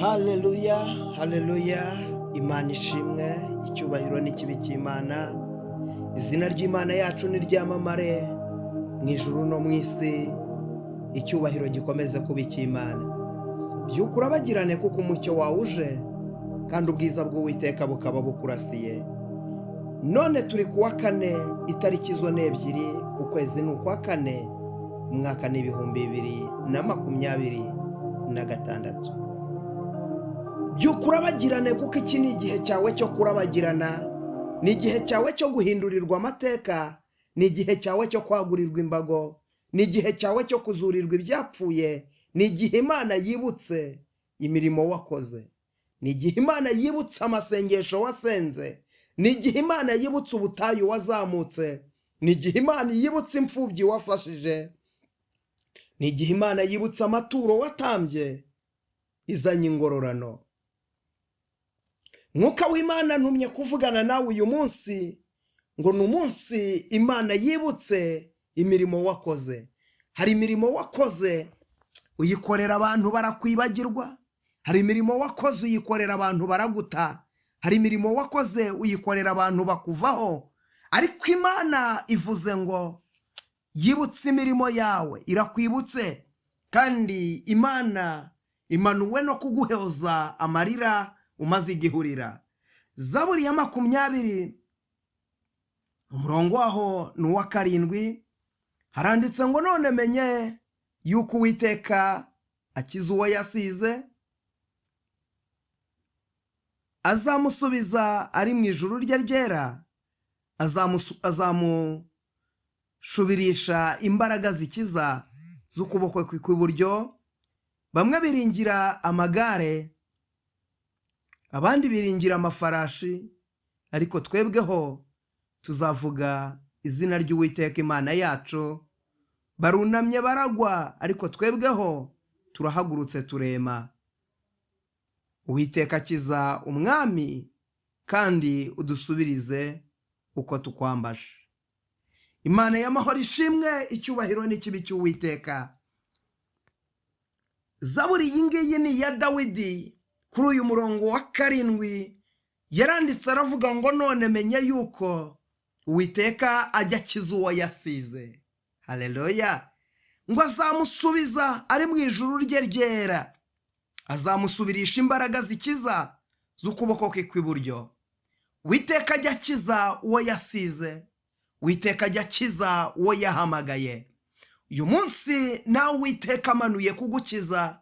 Haleluya, haleluya! Imana ishimwe, icyubahiro n'ikibi cy'Imana. Izina ry'Imana yacu niryamamare mu ijuru no mu isi, icyubahiro gikomeze kuba icy'Imana. Byuka urabagirane, kuko umucyo wawe uje kandi ubwiza bw'Uwiteka bukaba bukurasiye. None turi ku wa kane, itariki zo ni 2, ukwezi ni ukwa kane, umwaka ni 2026. Byuka urabagirane, kuko iki ni igihe cyawe cyo kurabagirana, ni igihe cyawe cyo guhindurirwa amateka, ni igihe cyawe cyo kwagurirwa imbago, ni igihe cyawe cyo kuzurirwa ibyapfuye, ni igihe Imana yibutse imirimo wakoze, ni igihe Imana yibutse amasengesho wasenze, ni igihe Imana yibutse ubutayu wazamutse, ni igihe Imana yibutse imfubyi wafashije, ni igihe Imana yibutse amaturo watambye izanye ingororano. Mwuka w'Imana ntumye kuvugana nawe uyu munsi ngo ni umunsi Imana yibutse imirimo wakoze. Hari imirimo wakoze uyikorera abantu barakwibagirwa, hari imirimo wakoze uyikorera abantu baraguta, hari imirimo wakoze uyikorera abantu bakuvaho, ariko Imana ivuze ngo yibutse imirimo yawe, irakwibutse, kandi Imana imanuwe no kuguhoza amarira umaze igihe urira. Zaburi ya 20, umurongo waho ni uwa 7, haranditse ngo: "None menye yuko Uwiteka akiza uwo yasize, azamusubiza ari mu ijuru rye ryera, azamushubirisha imbaraga zikiza z'ukuboko kwe kw'iburyo." Bamwe biringira amagare, abandi biringira amafarashi, ariko twebweho tuzavuga izina ry'Uwiteka Imana yacu. Barunamye baragwa, ariko twebweho turahagurutse turema. Uwiteka, akiza umwami kandi udusubirize uko tukwambaje. Imana y'amahoro ishimwe, icyubahiro n'ikibi cy'Uwiteka. Zaburi iyi ngiyi ni iya Dawidi. Kuri uyu murongo wa 7 yaranditse aravuga ngo: "None menye yuko Uwiteka ajya akiza uwo yasize." Haleluya! Ngo azamusubiza ari mu ijuru rye ryera, azamusubirisha imbaraga zikiza z'ukuboko kwe kw'iburyo. Uwiteka ajya akiza uwo yasize, Uwiteka ajya akiza uwo yahamagaye. Uyu munsi nawe Uwiteka amanuye kugukiza,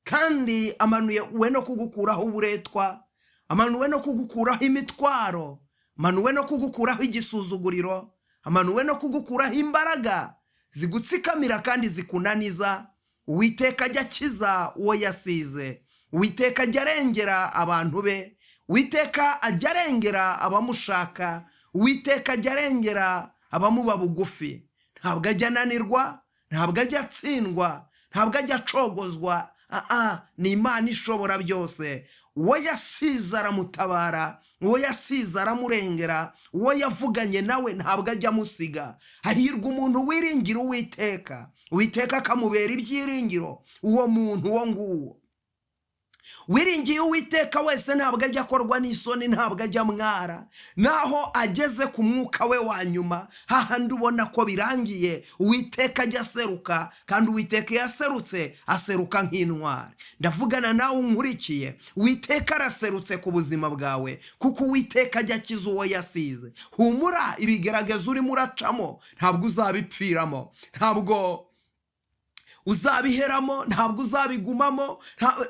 kandi amanuye we no kugukuraho uburetwa, amanuwe no kugukuraho imitwaro, amanuwe no kugukuraho igisuzuguriro, amanuwe no kugukuraho imbaraga zigutsikamira kandi zikunaniza. Uwiteka ajya akiza uwo yasize, Uwiteka ajya arengera abantu be, Uwiteka ajya arengera abamushaka, Uwiteka ajya arengera abamuba bugufi. Ntabwo ajya ananirwa, ntabwo ajya atsindwa, ntabwo ajya acogozwa. Aa, ni Imana ishobora byose. Uwo yasize aramutabara, uwo yasize aramurengera, uwo yavuganye nawe ntabwo ajya amusiga. Hahirwa umuntu wiringira Uwiteka, Uwiteka akamubera ibyiringiro. Uwo muntu, uwo nguwo wiringiye Uwiteka wese, ntabwo ajya akorwa n'isoni, ntabwo ajya amwara. Naho ageze ku mwuka we wa nyuma, hahandi ubona ko birangiye, Uwiteka ajya aseruka, kandi Uwiteka iyo aserutse aseruka nk'intwari. Ndavugana nawe unkurikiye, Uwiteka araserutse ku buzima bwawe, kuko Uwiteka ajya akiza uwo yasize. Humura, ibigaragaza urimo uracamo ntabwo uzabipfiramo, ntabwo uzabiheramo, ntabwo uzabigumamo,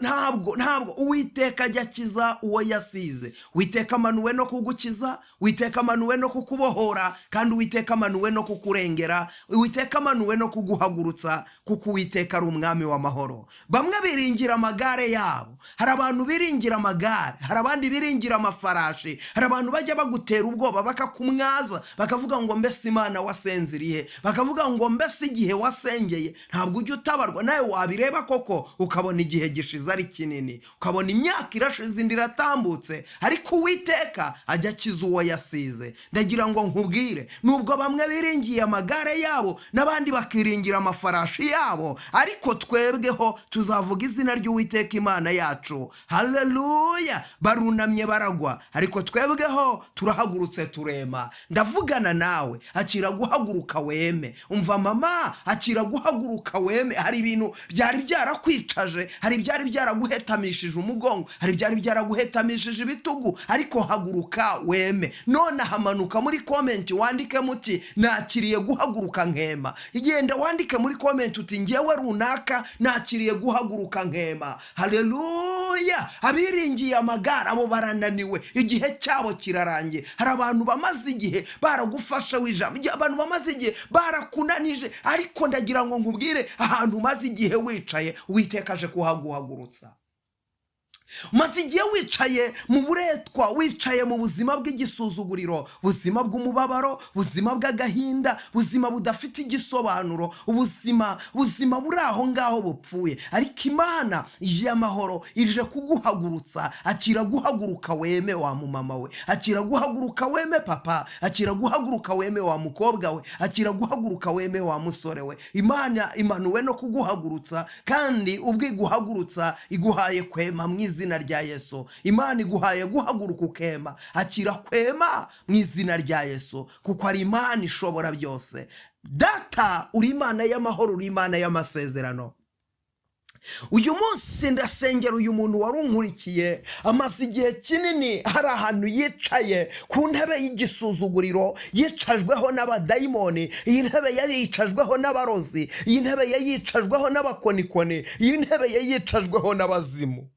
ntabwo, ntabwo. Uwiteka ajya akiza uwo yasize. Uwiteka amanuwe no kugukiza, Uwiteka amanuwe no kukubohora, kandi Uwiteka amanuwe no kukurengera, Uwiteka amanuwe no kuguhagurutsa, kuko Uwiteka ari umwami w'amahoro. Bamwe biringira amagare yabo, hari abantu biringira amagare, hari abandi biringira amafarashi, hari abantu bajya bagutera ubwoba bakakumwaza, bakavuga ngo: "Mbese Imana wasenziriye?" Bakavuga ngo: "Mbese igihe wasengeye ntabwo ujya itabarwa. Nawe wabireba koko ukabona igihe gishize ari kinini, ukabona imyaka irashize, indi iratambutse, ariko Uwiteka ajya akiza uwo yasize. Ndagira ngo nkubwire, nubwo bamwe biringiye amagare yabo n'abandi bakiringira amafarashi yabo, ariko twebweho tuzavuga izina ry'Uwiteka Imana yacu. Haleluya! Barunamye baragwa, ariko twebweho turahagurutse turema. Ndavugana nawe, akira guhaguruka weme. Umva mama, akira guhaguruka weme. Hari ibintu byari byarakwicaje, hari ibyari byaraguhetamishije umugongo, hari ibyari byaraguhetamishije ibitugu, ariko haguruka weme. None hamanuka muri comment wandike muti: "Nakiriye guhaguruka nkema." Igenda wandike muri comment uti: "Ngewe runaka nakiriye guhaguruka nkema." Haleluya! Abiringiye amagare, abo barananiwe, igihe cyabo kirarangiye. Hari abantu bamaze igihe baragufashe w'ijambo, abantu bamaze igihe barakunanije, ariko ndagira ngo nkubwire, ahantu umaze igihe wicaye, Uwiteka aje kuhaguhagurutsa. Umaze igihe wicaye mu buretwa, wicaye mu buzima bw'igisuzuguriro, buzima bw'umubabaro, buzima bw'agahinda, buzima budafite igisobanuro, ubuzima buri aho ngaho bupfuye, ariko Imana y'amahoro ije kuguhagurutsa. Akira guhaguruka weme wa mumama we, akira guhaguruka weme papa, akira guhaguruka weme wa mukobwa we, akira guhaguruka weme wa musore we. Imana imanuwe no kuguhagurutsa, kandi ubwo iguhagurutsa iguhaye kwema mu izina rya Yesu. Imana iguhaye guhaguruka ukema. Akira kwema mu izina rya Yesu, kuko ari Imana ishobora byose. Data, uri Imana y'amahoro, uri Imana y'amasezerano. Uyu munsi ndasengera uyu muntu wari unkurikiye, amaze igihe kinini hari ahantu yicaye ku ntebe y'igisuzuguriro, yicajweho n'abadayimoni. Iyi ntebe yari yicajweho n'abarozi, iyi ntebe yari yicajweho n'abakonikoni, iyi ntebe yari yicajweho n'abazimu.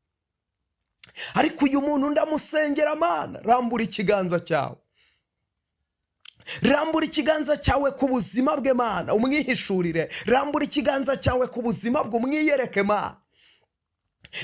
Ariko uyu muntu ndamusengera. Mana, rambura ikiganza cyawe, rambura ikiganza cyawe ku buzima bwe. Mana, umwihishurire, rambura ikiganza cyawe ku buzima bwe, umwiyereke. Mana,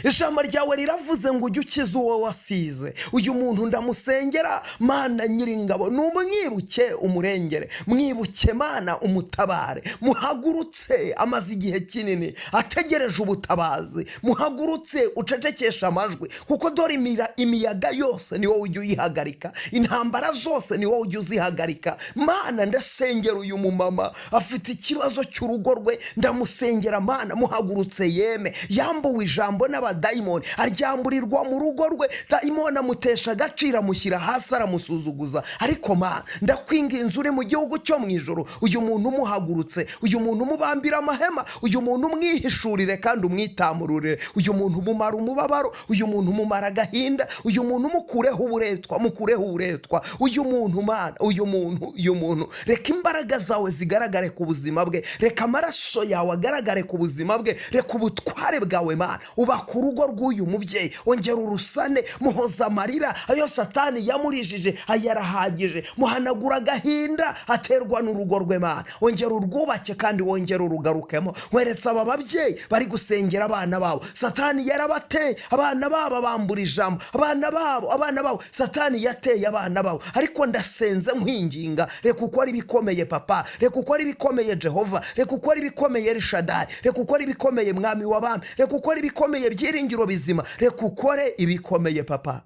ijambo ryawe riravuze ngo ujye ukiza uwo wasize. Uyu muntu ndamusengera. Mana Nyiringabo, numwibuke umurengere, mwibuke Mana umutabare, muhagurutse. Amaze igihe kinini ategereje ubutabazi. Muhagurutse, ucecekesha amajwi, kuko dore imiyaga yose ni wowe ujya uyihagarika, intambara zose ni wowe ujya uzihagarika. Mana, ndasengera uyu mumama, afite ikibazo cy'urugo rwe. Ndamusengera Mana, muhagurutse yeme. Yambuwe ijambo n'abadayimoni, aryamburirwa mu rugo rwe. Dayimoni amutesha agaciro, amushyira hasi, aramusuzuguza. Ariko Mana, ndakwinginze, uri mu gihugu cyo mu ijoro, uyu muntu umuhagurutse, uyu muntu umubambira amahema, uyu muntu umwihishurire kandi umwitamururire, uyu muntu umumara umubabaro, uyu muntu umumara agahinda, uyu muntu umukureho uburetwa, mukureho uburetwa. Uyu muntu Mana, uyu muntu, uyu muntu, reka imbaraga zawe zigaragare ku buzima bwe, reka amaraso yawe agaragare ku buzima bwe, reka ubutware bwawe Mana uba ku rugo rw'uyu mubyeyi. Ongera urusane, muhoza amarira ayo Satani yamurijije, ayarahagije. Muhanagura agahinda aterwa n'urugo rwe. Mana, ongera urwubake kandi wongere urugarukemo. Weretse aba babyeyi bari gusengera abana babo. Satani yarabateye abana babo, bambura ijambo abana babo, abana babo Satani yateye abana babo. Ariko ndasenze nkwinginga, reka ukore ibikomeye papa, reka ukore ibikomeye Jehova, reka ukore ibikomeye Rishadari, reka ukore ibikomeye Mwami w'abami, reka ukore ibikomeye Byiringiro bizima, reka ukore ibikomeye papa.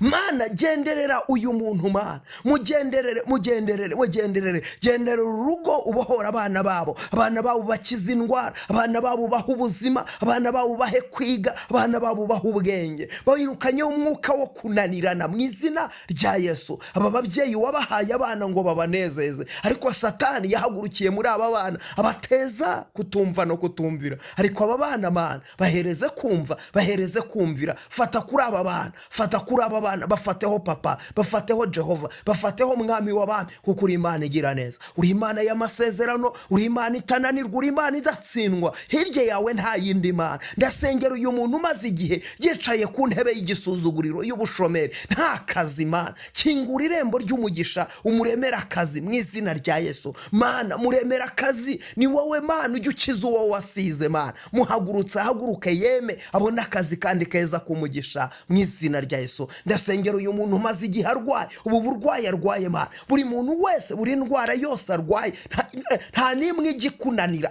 Mana, genderera uyu muntu. Mana, mugenderere, mugenderere, mugenderere. Genderera urugo, ubohora abana babo, abana babo bakize indwara, abana babo baha ubuzima, abana babo bahe kwiga, abana babo baha ubwenge. Birukanyeho umwuka wo kunanirana mu izina rya Yesu. Aba babyeyi wabahaye abana ngo babanezeze, ariko Satani yahagurukiye muri aba bana, abateza kutumva no kutumvira. Ariko aba bana Mana, bahereze kumva, bahereze kumvira. Fata kuri aba bana, fata kuri aba bana, bafateho papa, bafateho Jehova, bafateho Mwami w'abami, kuko uri Imana igira neza, uri Imana y'amasezerano, uri Imana itananirwa, uri Imana idatsindwa. Hirya yawe nta yindi mana. Ndasengera uyu muntu umaze igihe yicaye ku ntebe y'igisuzuguriro y'ubushomeri, nta kazi. Mana, kingura irembo ry'umugisha, umuremere akazi mu izina rya Yesu. Mana, muremere akazi. Ni wowe Mana ujya ukiza uwo wasize. Mana, muhagurutse, ahaguruke yeme, abone akazi kandi keza k'umugisha mu izina rya Yesu. Ndasengera uyu muntu umaze igihe arwaye, ubu burwayi arwaye Mana, buri muntu wese, buri ndwara yose arwaye, nta n'imwe ijya ikunanira.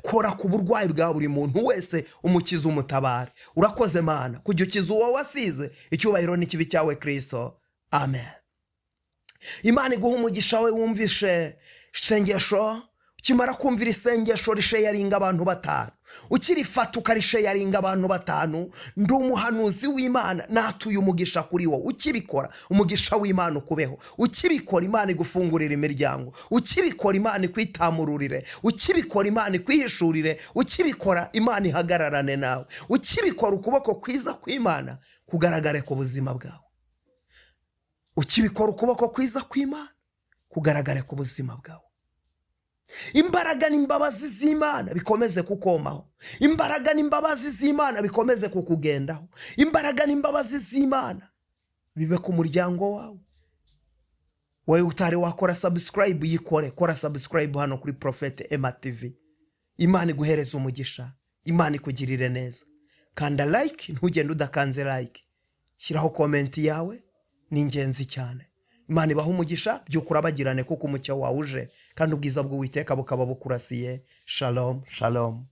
Kora ku burwayi bwa buri muntu wese, umukize, umutabare. Urakoze Mana kujya ukiza uwo wasize. Icyubahiro n'ikibi cyawe Kirisito, amen. Imana iguha umugisha we wumvishe isengesho. Ukimara kumvira isengesho, risharinga abantu batanu. Ukirifata ukarisharinga abantu batanu, ndi umuhanuzi w'Imana, natuye umugisha kuri wowe. Ukibikora, umugisha w'Imana ukubeho. Ukibikora, Imana igufungurira imiryango. Ukibikora, Imana ikwitamururire. Ukibikora, Imana ikwihishurire. Ukibikora, Imana ihagararane nawe. Ukibikora, ukuboko kwiza kw'Imana kugaragare ku buzima bwawe. Ukibikora, ukuboko kwiza kw'Imana kugaragare ku buzima bwawe. Imbaraga n'imbabazi z'Imana bikomeze kukomaho. Imbaraga n'imbabazi z'Imana bikomeze kukugendaho. Imbaraga n'imbabazi z'Imana bibe ku muryango wawe. Wowe utari wakora subscribe, yikore. Kora subscribe hano kuri Prophet Emma TV. Imana iguhereze umugisha, Imana ikugirire neza. Kanda like, ntugende udakanze like. Shyiraho comment yawe, ni ingenzi cyane. Imana ibaha umugisha. Byuka urabagirane, kuko umucyo wawe uje kandi ubwiza bw'Uwiteka bukaba bukurasiye. Shalom, shalom.